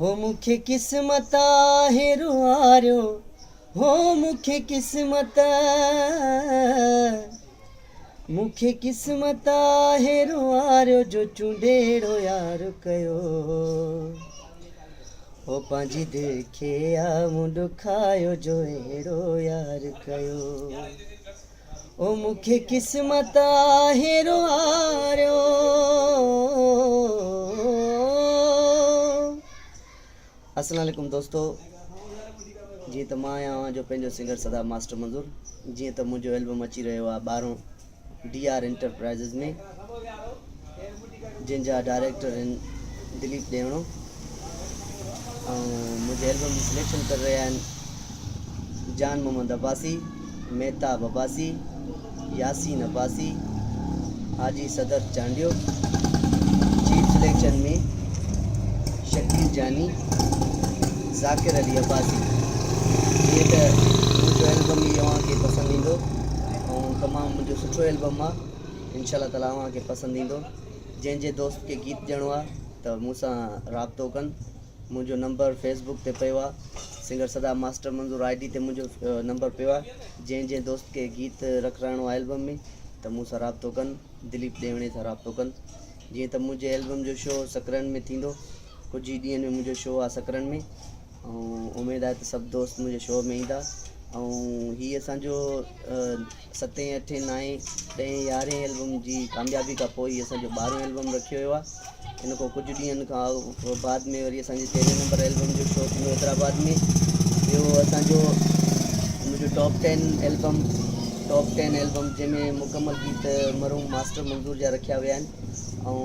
هو مون کي قسمت آهي روئاريو هو مون کي قسمت مون کي قسمت آهي روئاريو جو چونڊيڙو يار ڪيو هو پنهنجي دل کي آ مون ڏکايو جو اهڙو يار ڪيو او مون کي قسمت آهي روئاريو. السلام عليڪم دوستو جيئن ته مان آهيان اوهان جو پنهنجو سنگر صدا ماسٽر منظور جيئن ته منهنجو البم اچي رهيو آهي ٻارهون ڊي آر انٽرپرائزز ۾ جنهن جا ڊائريڪٽر آهن دليپ ڏيوڻو ۽ منهنجي البم جي سليڪشن ڪري رهيا آهن جان محمد عباسي، مهتاب عباسي، ياسين عباسي، حاجي صدر چانڊيو، چيف سليڪشن ۾ شڪيل جاني، ذاڪر علي عباسي. جيئن ته منهنجو البم هي اوهان کي پسند ايندو ۽ تمام منهنجو سٺو البم آهي انشاء الله تعالي اوهان کي پسند ايندو. جنهن جنهن دوست کي گيت ڏيڻو آهي ته مون سان رابطو ڪن. منهنجو نمبر فيس بڪ تي پيو آ singer Sada master Manzoor I D تي منهنجو نمبر پيو آ جنهن جنهن دوست کي گيت رکرائڻو آ البم ۾ ته مون سان رابطو ڪن دليپ ڏيوڻي سان رابطو ڪن جيئن ته منهنجي البم جو شو سڪرنڊ ۾ ٿيندو ڪجهه ئي ڏينهن ۾ منهنجو شو آ سڪرنڊ ۾ ۽ اميد آهي ته سڀ دوست منهنجي شو ۾ ايندا ۽ هي اسان جو ستين اٺين نائين ڏهين يارهين البم جي ڪاميابي کان پوء هي اسان جو ٻارهون البم رکيو ويو آهي ان کان ڪجهه ڏينهن کان بعد ۾ وري اسان جي تيرهين نمبر البم جو شو ٿيندو حيدرآباد ۾ ٻيو اسان جو منهنجو top ten album top ten album جنهن ۾ مڪمل گيت مرحوم ماسٽر منظور جا رکيا ويا آهن ۽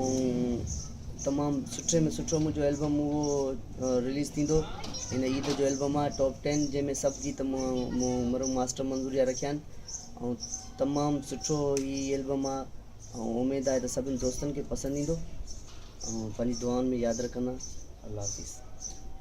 تمام سٺي ۾ سٺو منهنجو البم اهو رليز ٿيندو هن عيد جو البم آهي ٽاپ ٽين جنهن ۾ سڀ گيت مون مرحوم ماسٽر منظور جا رکيا آهن ۽ تمام سٺو هي البم آهي ۽ اميد آهي ته سڀني دوستن کي پسند ايندو ۽ پنهنجي دعائن ۾ ياد رکندا الله حافظ.